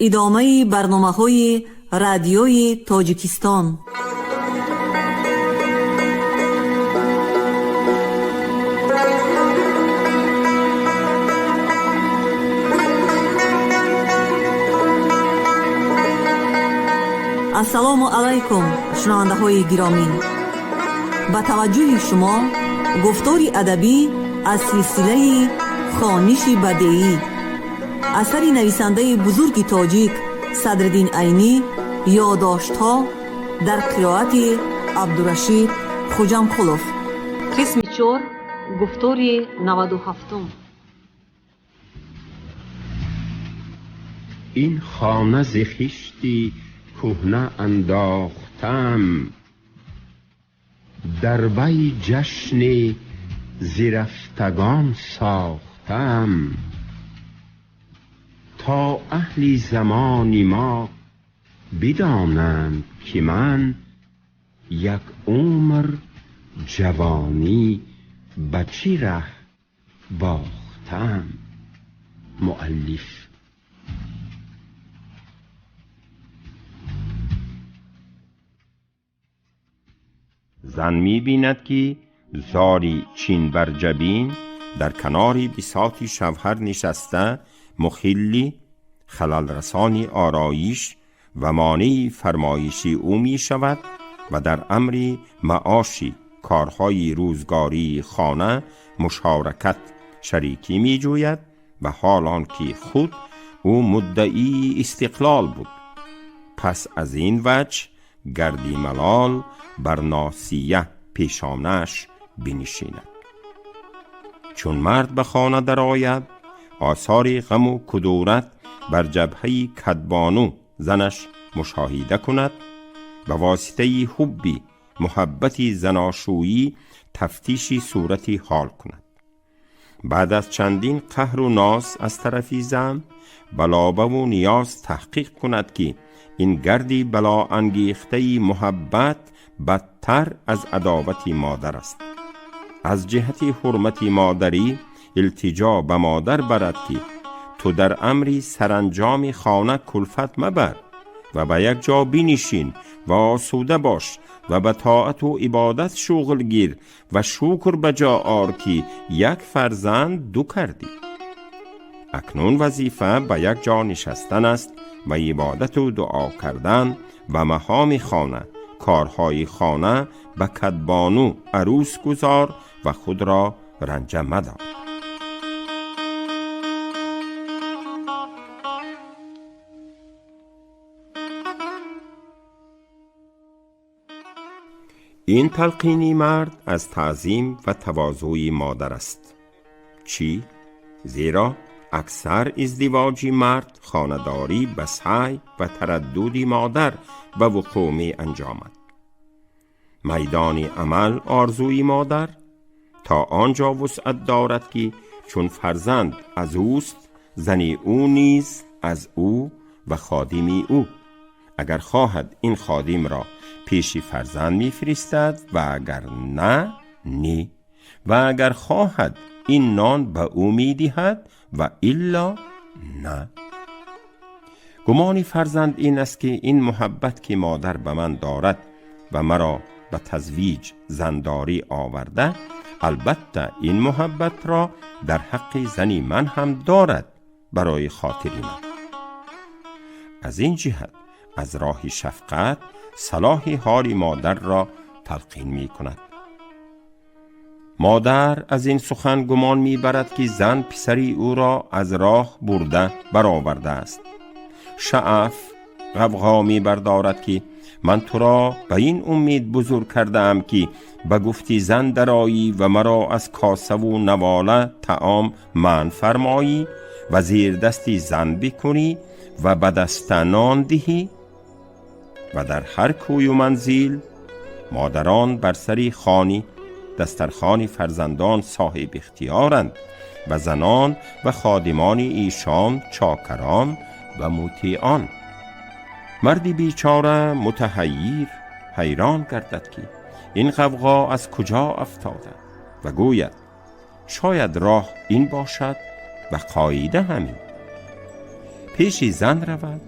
Идомаи барномаҳои Радиои Тоҷикистон. Ассалому алайкум, шунавандаҳои гиромӣ! Ба таваҷҷӯҳи шумо гуфтори адабӣ аз силсилаи «Хониши бадеӣ», асари нависандаи бузурги тоҷик Садриддин Айнӣ, «Ёдоштҳо» дар қироати Абдурашид Хуҷамқулов, қисми чор, гуфтори 97-ум. Ин хона зи хишти кӯҳна андохтам, дар вай ҷашни зирафтагон сохтам, то аҳли замони мо бидонанд, ки ман як умр ҷавонӣ ба чӣ раҳ бохтам. Муаллиф. Зан мебинд, ки зори чин бар ҷабин дар канори бисоти шавҳар нишаста, мухилли халалрасони ороиш ва монеи фармоиши ӯ ми шавад ва дар амри маоши корҳои рӯзгории хона мушоракат шарикӣ меҷӯяд ва ҳол он ки худ ӯ муддаии истиқлол буд. Пас аз ин ваҷҳ гарди малол бар носия пешонаш бинишинад. Чун мард ба хона дарояд, осори ғаму кудурат бар ҷабҳаи кадбону занаш мушоҳида кунад, ба воситаи ҳубби муҳаббати заношӯӣ тафтиши сурати ҳол кунад. Баъд аз чандин қаҳру ноз аз тарафи зан ба лобаву ниёз таҳқиқ кунад, ки ин гарди балоангехтаи муҳаббат бадтар аз адовати модар аст. Аз ҷиҳати ҳурмати модарӣ илтиҷо ба модар барад, ки ту дар амри саранҷоми хона кулфат мабар ва ба як ҷо бинишин ва осуда бош ва ба тоату ибодат шуғл гир ва шукр ба ҷо ор, ки як фарзанд ду кардӣ. Акнун вазифа ба як ҷо нишастан аст ва ибодату дуо кардан ва маҳоми хона, корҳои хона ба кадбону арӯс гузор ва худро ранҷа мадор. Ин талқини мард аз таъзим ва тавозӯи модар аст. Чӣ? Зеро аксар издивоҷи мард хонадорӣ ба саъй ва тараддуди модар ба вуқӯъ меанҷомад. Майдони амал орзуи модар то он ҷо вусъат дорад, ки чун фарзанд аз ӯст, зани ӯ низ аз ӯ ва ходими ӯ. Агар хоҳад, ин ходимро пеши фарзанд мефиристад ва агар на, не, ва агар хоҳад, ин нон ба ӯ медиҳад ва илло на. Гумони фарзанд ин аст, ки ин муҳаббат, ки модар ба ман дорад ва маро ба тазвиҷ зандорӣ оварда, албатта ин муҳаббатро дар ҳаққи зани ман ҳам дорад барои хотири ман. Аз ин ҷиҳат аз роҳи шафқат салоҳи ҳоли модарро талқин мекунад. Модар аз ин сухан гумон мебарад, ки зан писари ӯро аз роҳ бурда баровардааст. Шааф ғавғо мебардорад, ки ман туро ба ин умед бузург кардаам, ки ба гуфти зан дароӣ ва маро аз косаву навола таом манъ фармоӣ ва зердасти зан бикунӣ ва ба даста нон диҳӣ. Ва дар ҳар кӯю манзил модарон бар сари хони дастархони фарзандон соҳиб ихтиёранд ва занон ва ходимони эшон чокарон ва мутеъон. Марди бечора мутаҳаййир ҳайрон гардад, ки ин ғавғо аз куҷо афтода, ва гӯяд: шояд роҳ ин бошад ва қоида ҳамин. Пеши зан равад.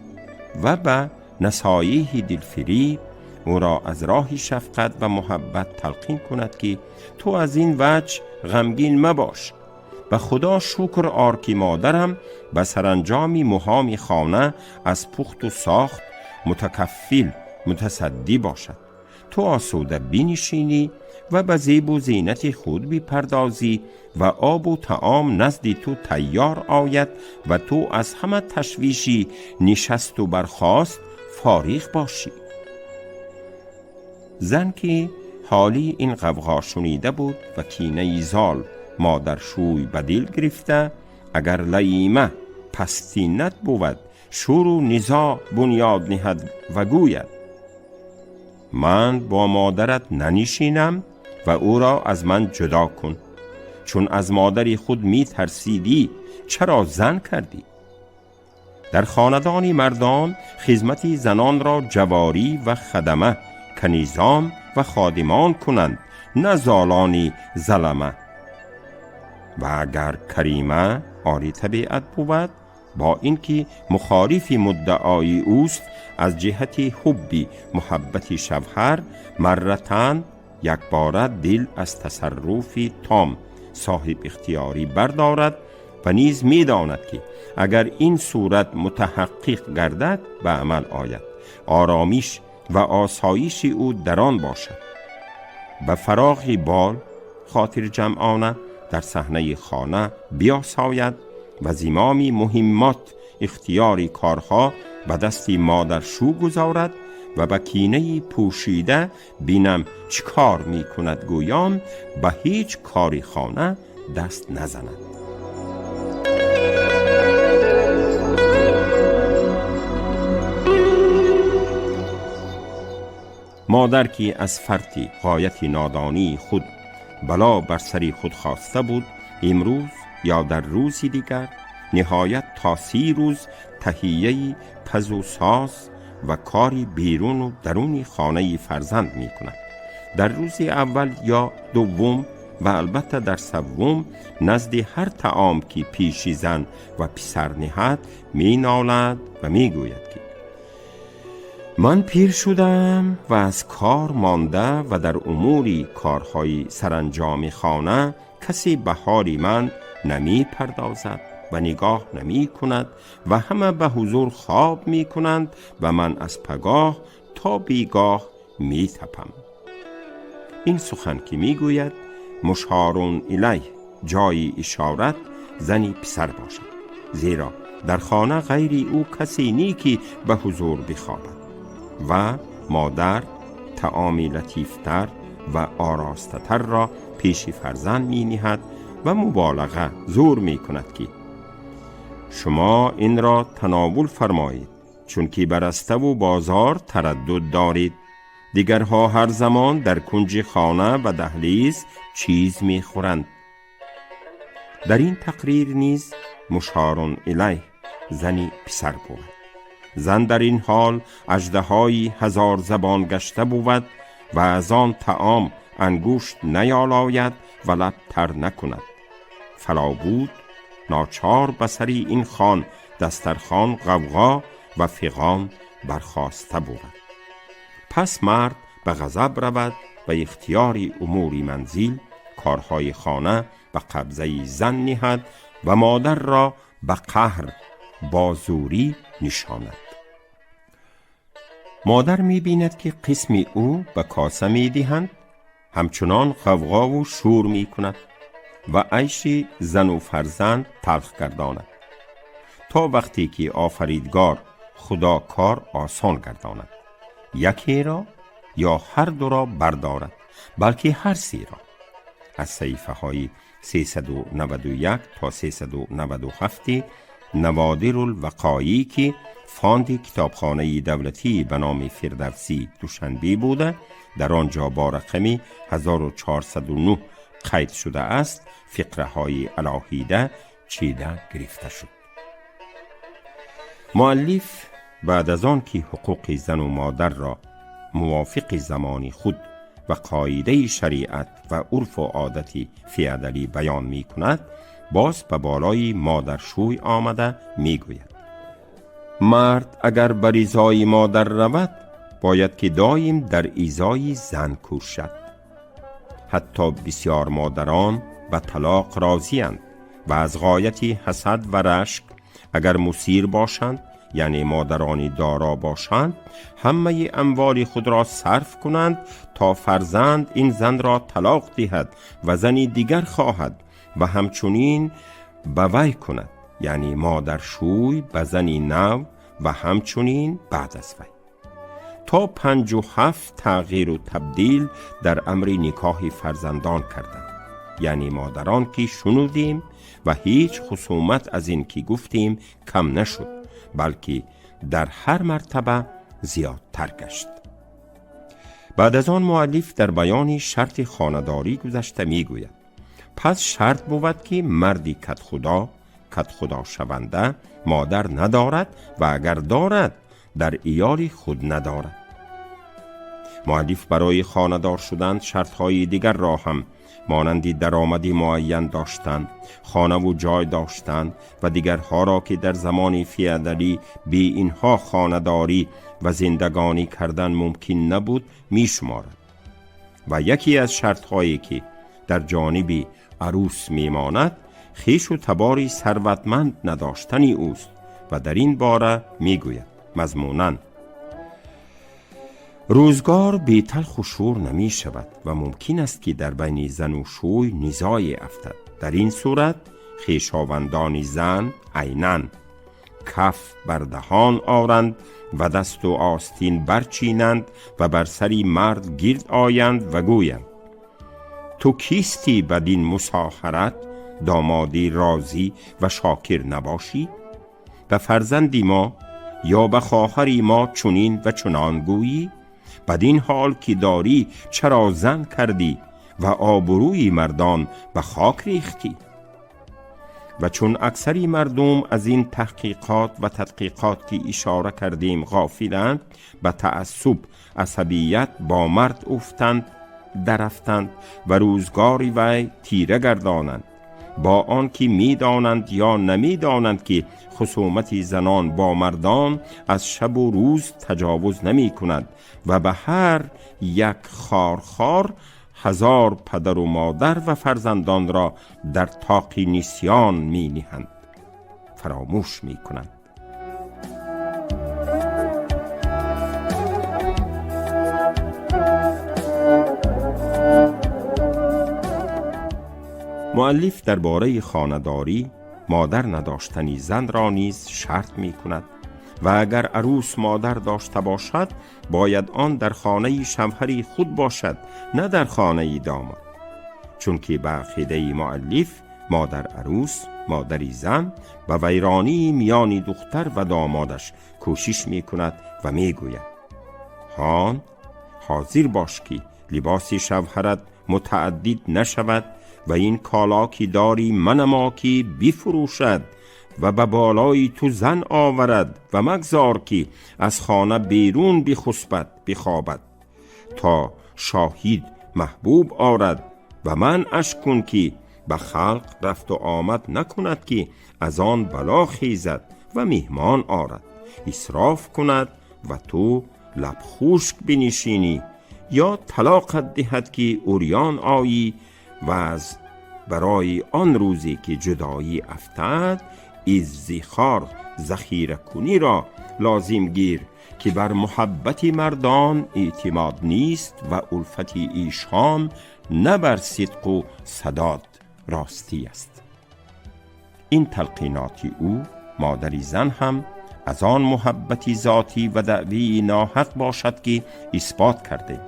و به نصایح دلفریب او را از راه شفقت و محبت تلقین کند که تو از این وجه غمگین مباش، به خدا شکر آر که مادرم به سرانجام مهام خانه از پخت و ساخت متکفل متصدی باشد. تو آسوده بنشینی و به زیب و زینت خود بپردازی و آب و طعام نزد تو تیار آید و تو از همه تشویشی نشست و برخاست فارغ باشی. زن که حالی این غوغا شنیده بود و کینه زال مادر شوی به دل گرفته، اگر لیمه پستینت بود شور و نزاع بنیاد نهد و گوید من با مادرت ننشینم و او را از من جدا کن، چون از مادر خود می ترسیدی چرا زن کردی؟ در خاندان مردان خدمت زنان را جواری و خدمه کنیزان و خادمان کنند، نه زالانی ظلمه. و اگر کریمه آری طبیعت بود، با اینکه مخالف مدعای اوست، از جهت حبی محبت شوهر مرتن یک باره دل از تصرف تام صاحب اختیاری بردارد و نیز می‌داند که اگر این صورت متحقق گردد به عمل آید، آرامیش و آسایش او در آن باشد. به فراغ بال خاطر جمعانه در صحنه خانه بیاساید و زمام مهمات اختیار کارها به دست مادر شو گذارد و به کینه پوشیده بینم چیکار می کند گویان به هیچ کاری خانه دست نزند. مادر که از فرط غایت نادانی خود بلا بر سر خود خواسته بود، امروز یا در روزی دیگر نهایت تا 30 روز تهیه پز و ساز و کاری بیرون و درون خانه فرزند می کند. در روز اول یا دوم و البته در سوم نزد هر طعام که پیش زن و پسر نهد می نالد و می گوید که من پیر شدم و از کار مانده و در اموری کارهای سرانجام خانه کسی به حال من نمی پردازد و نگاه نمی کند و همه به حضور خواب می کنند و من از پگاه تا بیگاه می تپم. این سخن که می گوید مشارون الیه جای اشارت زنی پسر باشد، زیرا در خانه غیری او کسی نی که به حضور بخوابد و مادر طعامی لطیفتر و آراسته تر را پیش فرزند می نهد و مبالغه زور می کند که شما این را تناول فرمایید، چون که برسته و بازار تردد دارید، دیگرها هر زمان در کنج خانه و دهلیز چیز می خورند. در این تقریر نیز مشارون الیه زنی پسر بود. زن در این حال اژدهای هزار زبان گشته بود و از آن طعام انگشت نیالاید و لب تر نکند. فلا بود ناچار بسری این خان دسترخوان غوغا و فغان برخاسته بود. پس مرد به غضب رود و اختیار امور منزل کارهای خانه به قبضه زن نهد و مادر را به قهر با زوری نشاند. مادر می بیند که قسم او به کاسه می دهند، همچنان غوغا و شور می کند و عیش زن و فرزند تلخ گرداند تا وقتی که آفریدگار خدا کار آسان گرداند، یکی را یا هر دو را بردارد، بلکه هر سه را. از صحیفه های 391 تا 397 نوادر الوقایی که فاند کتابخانه دولتی به نام فردوسی دوشنبه بوده، در آنجا با رقم 1409 قید شده است، فقره های علاهیده چیده گرفته شد. مؤلف بعد از آن که حقوق زن و مادر را موافق زمان خود و قاعده شریعت و عرف و عادت فیعدلی بیان می کند، باز به بالای مادرشوی آمده می گوید: Мард агар ба ризои модар равад, бояд ки доим дар изои зан кӯшад. Ҳатто бисёр модарон ба талоқ розианд ва аз ғояти ҳасад ва рашк агар мусир бошанд, яъне модарони доро бошанд, ҳамаи амволи худро сарф кунанд то фарзанд ин занро талоқ диҳад ва зани дигар хоҳад ва ҳамчунин ба вай кунад, яъне модаршӯй ба зани нав ва ҳамчунин баъд аз вай. То 57 тағйиру табдил дар амри никоҳи фарзандон карданд, яъне модарон ки шунудем ва ҳеҷ хусумат аз ин ки гуфтем кам нашуд, балки дар ҳар мартаба зиёдтар гашт. Баъд аз он муаллиф дар баёни шарти хонадорӣ гузашта мегӯяд: пас шарт бувад ки марди кадхудо, кадхудошаванда модар надорад ва агар дорад, дар иёли худ надорад. Муаллиф барои хонадор шудан шартҳои дигарро ҳам монанди даромади муайян доштан, хонаву ҷой доштан ва дигарҳоро ки дар замони феодалӣ бе инҳо хонадорӣ ва зиндагонӣ кардан мумкин набуд, мешуморад. Ва яке аз шартҳое ки дар ҷониби арӯс мемонад, хешу табори сарватманд надоштани ӯст ва дар ин бора мегӯяд мазмунан: рӯзгор беталху шӯр намешавад ва мумкин аст ки дар байни зану шӯй низое афтад. Дар ин сурат хешовандони зан айнан каф бар даҳон оранд ва дасту остин барчинанд ва бар сари мард гирд оянд ва гӯянд: ту кистӣ бадин мусоҳарат домодӣ розӣ ва шокир набошӣ? Ба фарзанди мо ё ба хоҳари мо чунин ва чунон гӯйӣ? Бадин ҳол ки дорӣ чаро зан кардӣ ва обрӯи мардон ба хок рехтӣ? Ва чун аксари мардум аз ин таҳқиқот ва тадқиқот ки ишора кардем ғофиланд, ба таассуб, асабият бо мард уфтанд, дарафтанд ва рӯзгори вай тира гардонанд, бо он ки медонанд ё намедонанд ки хусумати занон бо мардон аз шабу рӯз таҷовуз намекунад ва ба ҳар як хорхор ҳазор падару модар ва фарзандонро дар тоқи нисён мениҳанд, фаромӯш мекунанд. Муаллиф дар бораи хонадорӣ модар надоштани занро низ шарт мекунад ва агар арӯс модар дошта бошад, бояд он дар хонаи шавҳари худ бошад, на дар хонаи домод, чунки ба ақидаи муаллиф модар арӯс, модари зан ба вайронии миёни духтар ва домодаш кӯшиш мекунад ва мегӯяд: ҳон ҳозир бош ки либоси шавҳарат мутааддид нашавад ва ин коло ки дорӣ манама ки бифурӯшад ва ба болои ту зан оварад ва магзор ки аз хона берун бихусбад, бихобад, то шоҳид маҳбуб орад ва манъаш кун ки ба халқ рафту омад накунад ки аз он бало хезад ва меҳмон орад, исроф кунад ва ту лабхушк бинишинӣ ё талоқат диҳад ки урён оӣ ва аз барои он рӯзе ки ҷудоӣ афтад иззихор захиракуниро лозим гир ки бар муҳаббати мардон эътимод нест ва улфати эшон на бар сидқу садод ростӣ аст. Ин талқиноти ӯ модари зан ҳам аз он муҳаббати зотӣ ва даъвии ноҳақ бошад ки исбот кардем,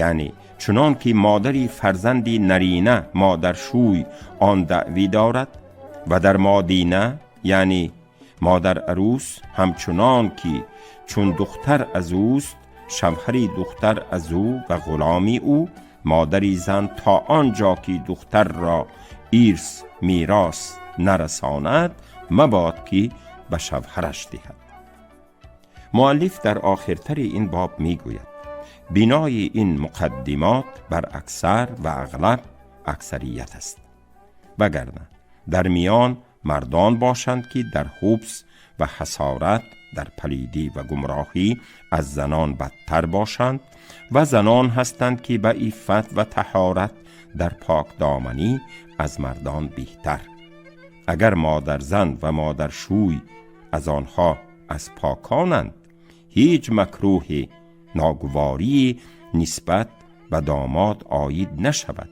яъне чунон ки модари фарзанди нарина модаршӯй он даъвӣ дорад ва дар модина, яъне модар арӯс, ҳамчунон ки чун духтар аз ӯст, шавҳари духтар аз ӯ ва ғуломи ӯ, модари зан то он ҷо ки духтарро ирс мерос нарасонад, мабод ки ба шавҳараш диҳад. Муаллиф дар охиртари ин боб мегӯяд: бинои ин муқаддимот бар аксар ва ағлаб аксарият аст, вагарна дар миён мардон бошанд ки дар ҳубс ва ҳасорат дар палидӣ ва гумроҳӣ аз занон бадтар бошанд ва занон ҳастанд ки ба иффат ва таҳорат дар покдоманӣ аз мардон беҳтар. Агар модарзан ва модаршӯй аз онҳо аз поконанд, ҳеҷ макрӯҳи ногуворӣ нисбат ба домод оид нашавад,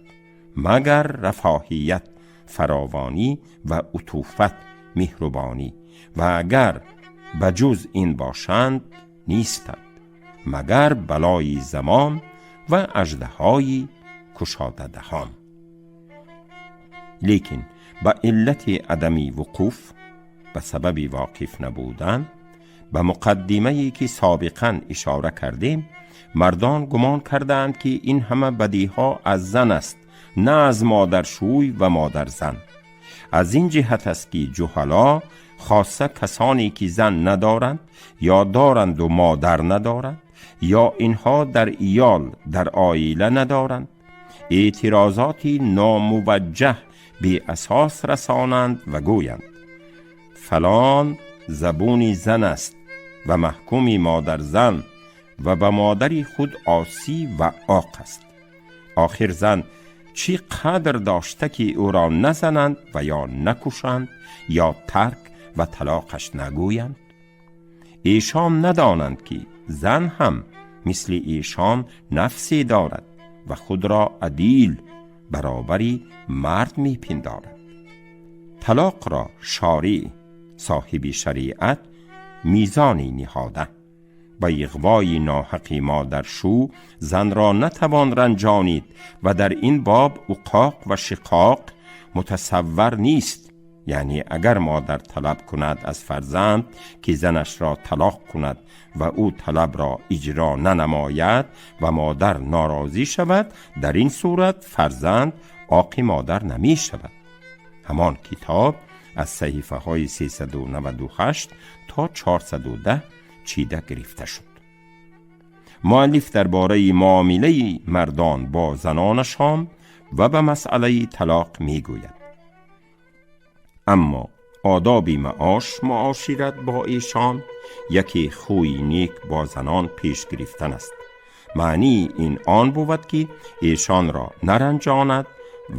магар рафоҳият, фаровонӣ ва утуфат, меҳрубонӣ, ва агар ба ҷуз ин бошанд нистанд, магар балои замон ва аждаҳои кушодадаҳон. Лекин ба иллати адами вуқуф, ба сабаби воқиф набудан ба муқаддимае ки собиқан ишора кардем, мардон гумон кардаанд ки ин ҳама бадиҳо аз зан аст, на аз модаршӯй ва модарзан. Аз ин ҷиҳат аст ки ҷуҳало, хоса касоне ки зан надоранд ё доранду модар надоранд, ё инҳо дар иёл, дар оила надоранд, эътирозоти номуваҷҷаҳ, беасос расонанд ва гӯянд: фалон забуни зан аст ва маҳкуми модарзан ва ба модари худ осӣ ва оқ аст. Охир зан чӣ қадр дошта ки ӯро назананд ва ё накушанд ё тарк ва талоқаш нагӯянд? Эшон надонанд ки зан ҳам мисли эшон нафсе дорад ва худро адил, баробари мард мепиндорад. Талоқро шориъ, соҳиби шариат, мизоне ниҳода. Ба иғвои ноҳақи модаршӯ занро натавон ранҷонид ва дар ин боб уқоқ ва шиқоқ мутасаввар нест. Яъне агар модар талаб кунад аз фарзанд ки занашро талоқ кунад ва ӯ талабро иҷро нанамояд ва модар норозӣ шавад, дар ин сурат фарзанд оқи модар намешавад. Ҳамон китоб аз саҳифаҳои 398 то 410 чида гирифта шуд. Муаллиф дар бораи муомилаи мардон бо занонашон ва ба масъалаи талоқ мегӯяд: аммо одоби маош, муошират бо эшон, яке хӯи нек бо занон пеш гирифтан аст. Маънии ин он бувад ки эшонро наранҷонад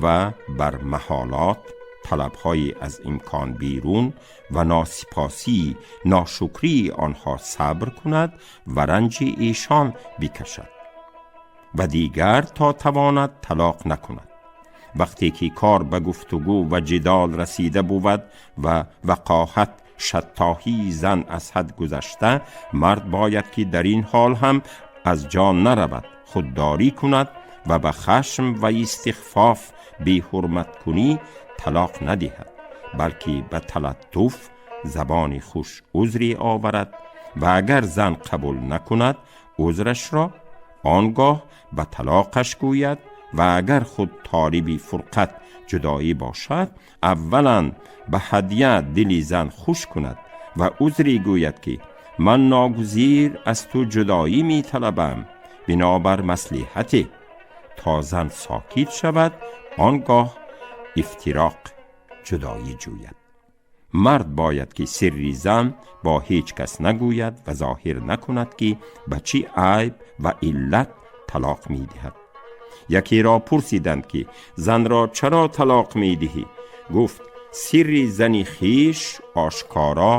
ва бар маҳолот, талабҳои аз имкон берун ва носипосии, ношукрии онҳо сабр кунад ва ранҷи эшон бикашад ва дигар то тавонад талоқ накунад. Вақте ки кор ба гуфтугӯ ва ҷидол расида бувад ва вақоҳат, шаттоҳии зан аз ҳад гузашта, мард бояд ки дар ин ҳол ҳам аз ҷо наравад, худдорӣ кунад ва ба хашм ва истихфоф, беҳурматкунӣ талоқ надиҳад, балки ба талаттуф, забони хуш узре оварад ва агар зан қабул накунад узрашро, он гоҳ ба талоқаш гӯяд ва агар худ толиби фурқат, ҷудоӣ бошад, аввалан ба ҳадя дили зан хуш кунад ва узре гӯяд ки ман ногузир аз ту ҷудоӣ металабам бинобар маслиҳате, то зан сокит шавад, он гоҳ ифтироқ, ҷудоӣ ҷӯяд. Мард бояд ки сирри зан бо ҳеҷ кас нагӯяд ва зоҳир накунад ки ба чӣ айб ва иллат талоқ медиҳад. Якеро пурсиданд ки занро чаро талоқ медиҳӣ? Гуфт: сирри зани хиш ошкоро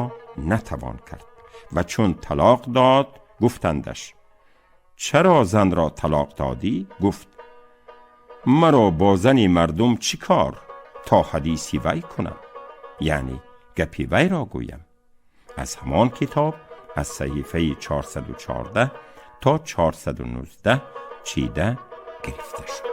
натавон кард. Ва чун талоқ дод, гуфтандаш: чаро занро талоқ додӣ? Гуфт: маро бо зани мардум чӣ кор то ҳадиси вай кунам, яъне гапи вайро гӯям? Аз ҳамон китоб аз саҳифаи 414 то 419 чида гирифта шуд.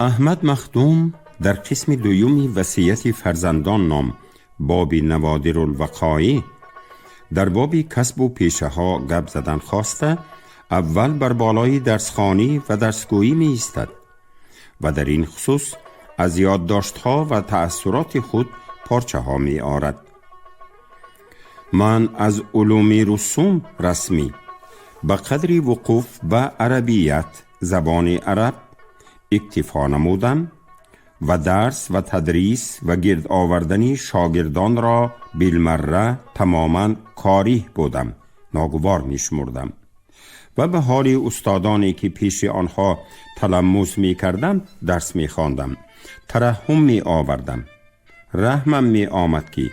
Аҳмад Махдум дар қисми дуюми васияти фарзандон ном боби наводирулвақоӣ дар боби касбу пешаҳо гап задан хоста, аввал бар болои дарсхонӣ ва дарсгӯӣ меистад ва дар ин хусус аз ёддоштҳо ва таассуроти худ порчаҳо меорад. Ман аз улуми русум расмӣ ба қадри вуқуф ба арабият, забони араб, иктифо намудам ва дарс ва тадрис ва гирд овардани шогирдонро билмарра тамоман кориҳ будам, ногувор мешумурдам ва ба ҳоли устодоне ки пеши онҳо таламмус мекардам, дарс мехондам, тараҳҳум меовардам. Раҳмам меомад, ки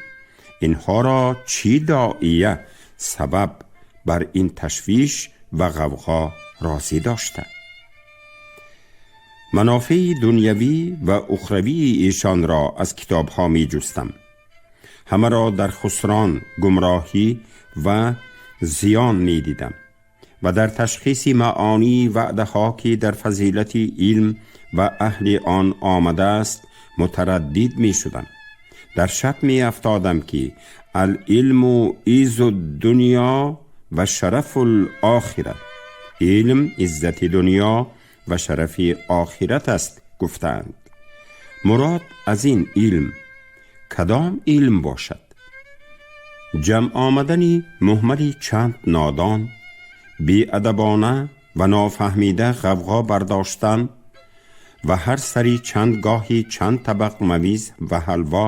инҳоро чӣ доия сабаб бар ин ташвиш ва ғавғо розӣ дошта. Манофеи дунявӣ ва ухравии эшонро аз китобҳо меҷустам. Ҳамаро дар хусрон, гумроҳӣ ва зиён медидам ва дар ташхиси маонии ваъдаҳо, ки дар фазилати илм ва аҳли он омадааст, мутараддид мешудам. Дар шак меафтодам, ки алилму изу дунё ва шарафу лохира, илм иззати дунё ва шарафи охират аст, гуфтаанд. Мурод аз ин илм кадом илм бошад? Ҷамъ омадани муҳмали чанд нодон, беадабона ва нофаҳмида ғавғо бардоштан ва ҳар сари чанд гоҳи чанд табақ мавиз ва ҳалво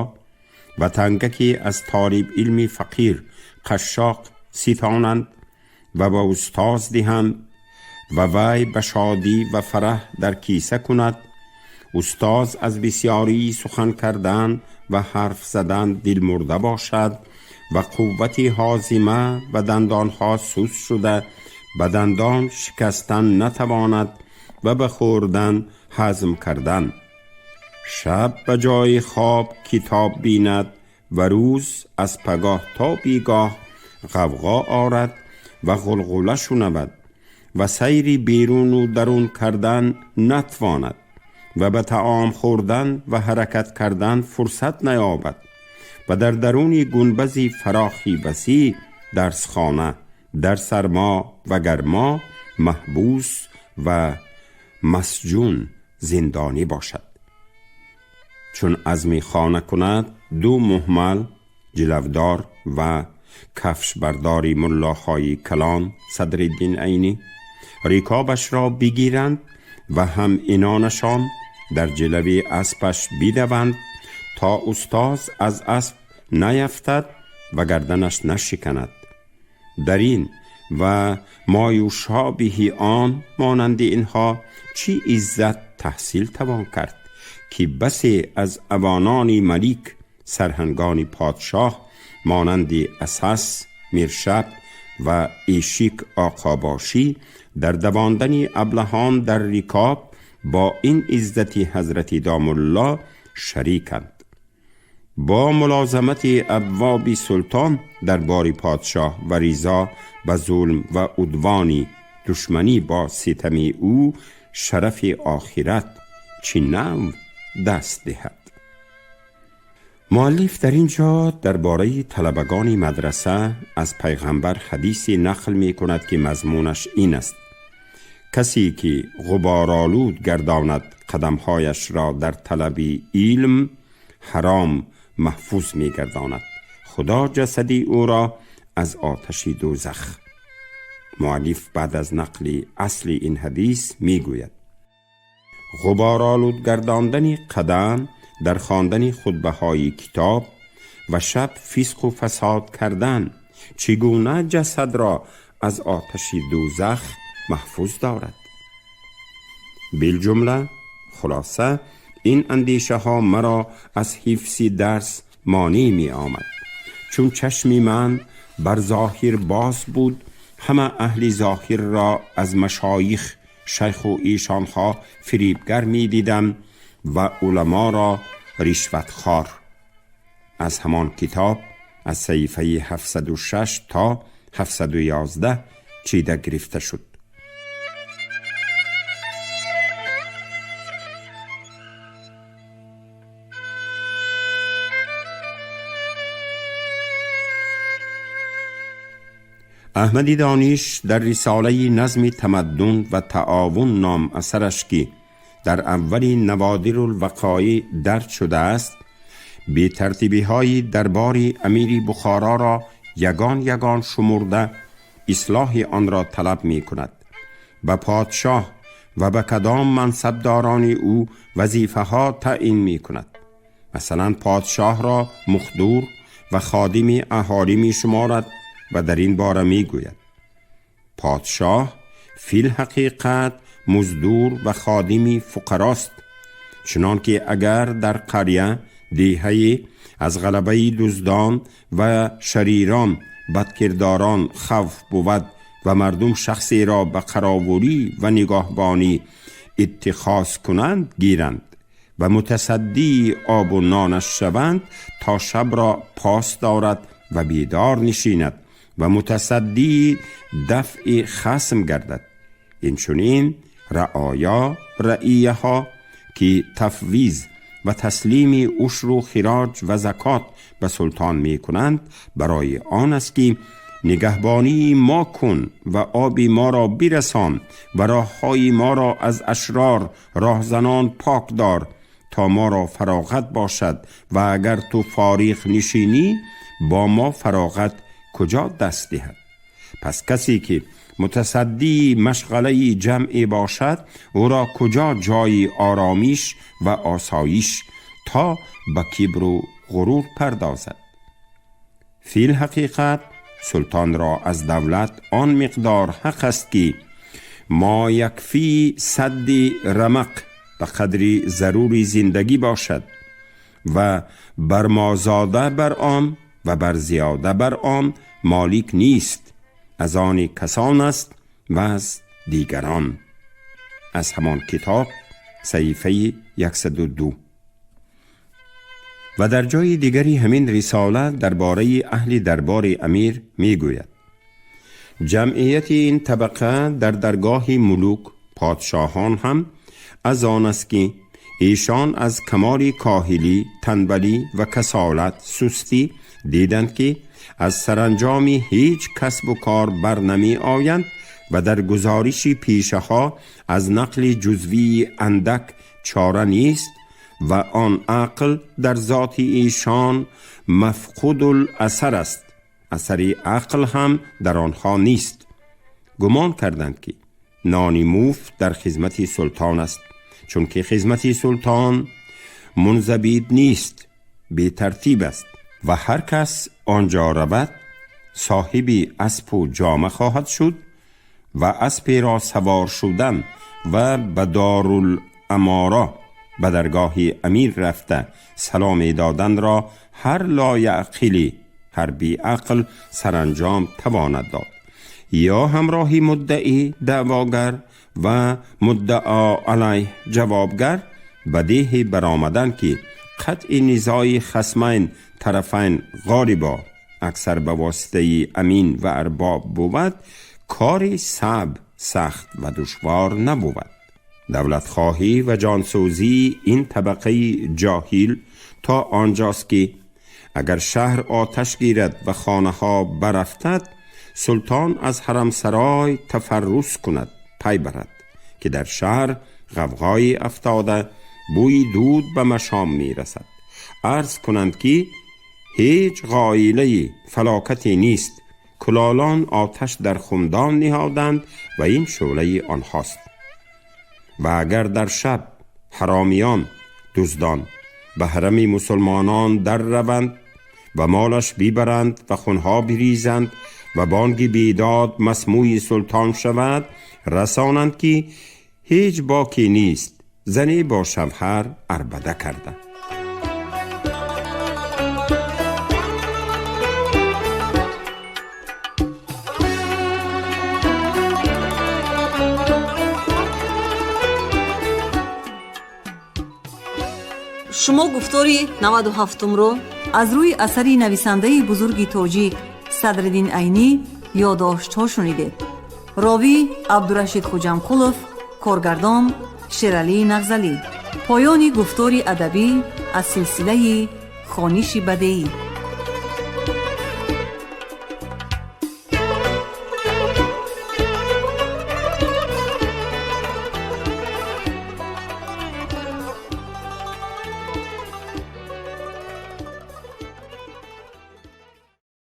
ва тангаке аз толиб илми фақир қашшоқ ситонанд ва ба устоз диҳанд ва вай ба шодӣ ва фараҳ дар киса кунад. Устоз аз бисёрии сухан кардан ва ҳарф задан дилмурда бошад ва қуввати ҳозима ва дандонҳо суст шуда, ба дандон шикастан натавонад ва ба хӯрдан ҳазм кардан. Шаб ба ҷои хоб китоб бинад ва рӯз аз пагоҳ то бегоҳ ғавғо орад ва ғулғула шунавад ва сайри беруну дарун кардан натвонад ва ба таом хӯрдан ва ҳаракат кардан фурсат наёбад ва дар даруни гунбази фарохи васеъ дарсхона дар сармо ва гармо маҳбус ва масҷун зиндонӣ бошад. Чун азми хона кунад, ду муҳмал ҷилавдор ва кафшбардори муллоҳои калон Садриддин Айнӣ рикобашро бигиранд ва ҳам инонашон дар ҷилави аспаш бидаванд, то устоз аз асп наяфтад ва гарданаш нашиканад. Дар ин ва ма юшобиҳи он монанди инҳо чӣ иззат таҳсил тавон кард, ки басе аз авонони малик, сарҳангони подшоҳ, монанди Асас Миршаб ва Эшик Оқобошӣ дар давондани аблаҳон дар рикоб бо ин иззати ҳазрати домулло шариканд. Бо мулозамати абвоби султон, дарбори подшоҳ ва ризо ба зулм ва удвони душманӣ бо ситами ӯ шарафи охират чӣ нав даст диҳад? Муаллиф дар ин ҷо дар бораи талабагони мадраса аз пайғамбар ҳадисе нақл мекунад, ки мазмунаш ин аст: касе ки ғуборолуд гардонад қадамҳояшро дар талаби илм, ҳаром маҳфуз мегардонад Худо ҷасади ӯро аз оташи дӯзах. Муаллиф баъд аз нақли асли ин ҳадис мегӯяд: ғуборолуд гардондани қадам дар хондани хутбаҳои китоб ва шаб фисқу фасод кардан чӣ гуна ҷасадро аз оташи дӯзах маҳфуз дорад? Билҷумла, хулоса, ин андешаҳо маро аз ҳифзи дарс монеъ меомад. Чун чашми ман бар зоҳир боз буд, ҳама аҳли зоҳирро аз машоих, шайху эшонҳо фирибгар медидам ва уламоро ришватхор. Аз ҳамон китоб аз саҳифаи 706 то 711 чида гирифта шуд. Аҳмади Дониш дар рисолаи назми тамаддун ва таовун ном асараш, ки дар аввали Наводирулвақоӣ дарҷ шудааст, бетартибиҳои дарбори амири Бухороро ягон ягон шумурда, ислоҳи онро талаб мекунад. Ба подшоҳ و به کدام منصبداران او وظیفه ها تعیین می کند. مثلا پادشاه را مخدور و خادم اهالی می شمارد و در این باره می گوید پادشاه فی الحقیقت مزدور و خادم فقراست، چنان که اگر در قریه دیهه از غلبه دزدان و شریران بدکرداران خوف بود و مردم شخصی را به قراوری و نگاهبانی اتخاذ کنند گیرند و متصدی آب و نانش شوند تا شب را پاس دارد و بیدار نشیند و متصدی دفع خصم گردد. این چنین رعایا رعیه ها که تفویض و تسلیم عشر و خراج و زکات به سلطان می کنند برای آن است که نگهبانی ما کن و آب ما را برسان و راههای ما را از اشرار راهزنان پاک دار تا ما را فراغت باشد و اگر تو فارغ نشینی با ما فراغت کجا دست دهد. پس کسی که متصدی مشغله جمعی باشد او را کجا جای آرامیش و آسایش تا به کبر و غرور پردازد. فی الحقیقت سلطان را از دولت آن مقدار حق است که ما یکفی صد رمق به قدر ضروری زندگی باشد و بر ما زاده بر آن و بر زیاده بر آن مالک نیست، از آن کسان است و از دیگران. از همان کتاب صحیفه 102. و در جای دیگری همین رساله درباره اهل دربار امیر میگوید جمعیت این طبقه در درگاه ملوک پادشاهان هم از آن است که ایشان از کمال کاهلی، تنبلی و کسالت سستی دیدند که از سرانجام هیچ کسب و کار بر نمی آیند و در گزارش پیشه ها از نقل جزوی اندک چاره نیست و آن عقل در ذات ایشان مفقود الاثر است، اثر عقل هم در آنها نیست. گمان کردند که نان موف در خدمت سلطان است، چون که خدمت سلطان منضبط نیست، بی ترتیب است و هر کس آنجا رود صاحب اسب و جامه خواهد شد و اسب را سوار شدن و به دارالاماره به درگاه امیر رفته سلام دادن را هر لایعقلی، هر بی عقل سرانجام تواند داد، یا همراهی مدعی دعواگر و مدعا علیه جوابگر به دیه برآمدن که قطع نزاع خصمین طرفین غالبا اکثر به واسطه امین و ارباب بود، کاری صعب، سخت و دشوار نبود. دولت خواهی و جانسوزی این طبقه جاهل تا آنجاست که اگر شهر آتش گیرد و خانه ها برافتد، سلطان از حرم سرای تفرس کند، پی برد که در شهر غوغای افتاده، بوی دود به مشام می رسد. عرض کنند که هیچ غایله فلاکتی نیست، کلالان آتش در خمدان نهادند و این شعله آنهاست. و اگر در شب حرامیان دزدان به حرم مسلمانان در روند و مالش بیبرند و خونها بریزند و بانگ بیداد مسموع سلطان شود، رسانند که هیچ باکی نیست، زنی با شوهر عربده کرده. Шумо гуфтори 97-умро аз рӯи асари нависандаи бузурги тоҷик Садриддин Айнӣ ёддоштҳо шунидед. Ровӣ Абдурашид Хуҷамқулов, коргардон Шералӣ Нағзалӣ. Поёни гуфтори адабӣ аз силсилаи хониши бадеӣ.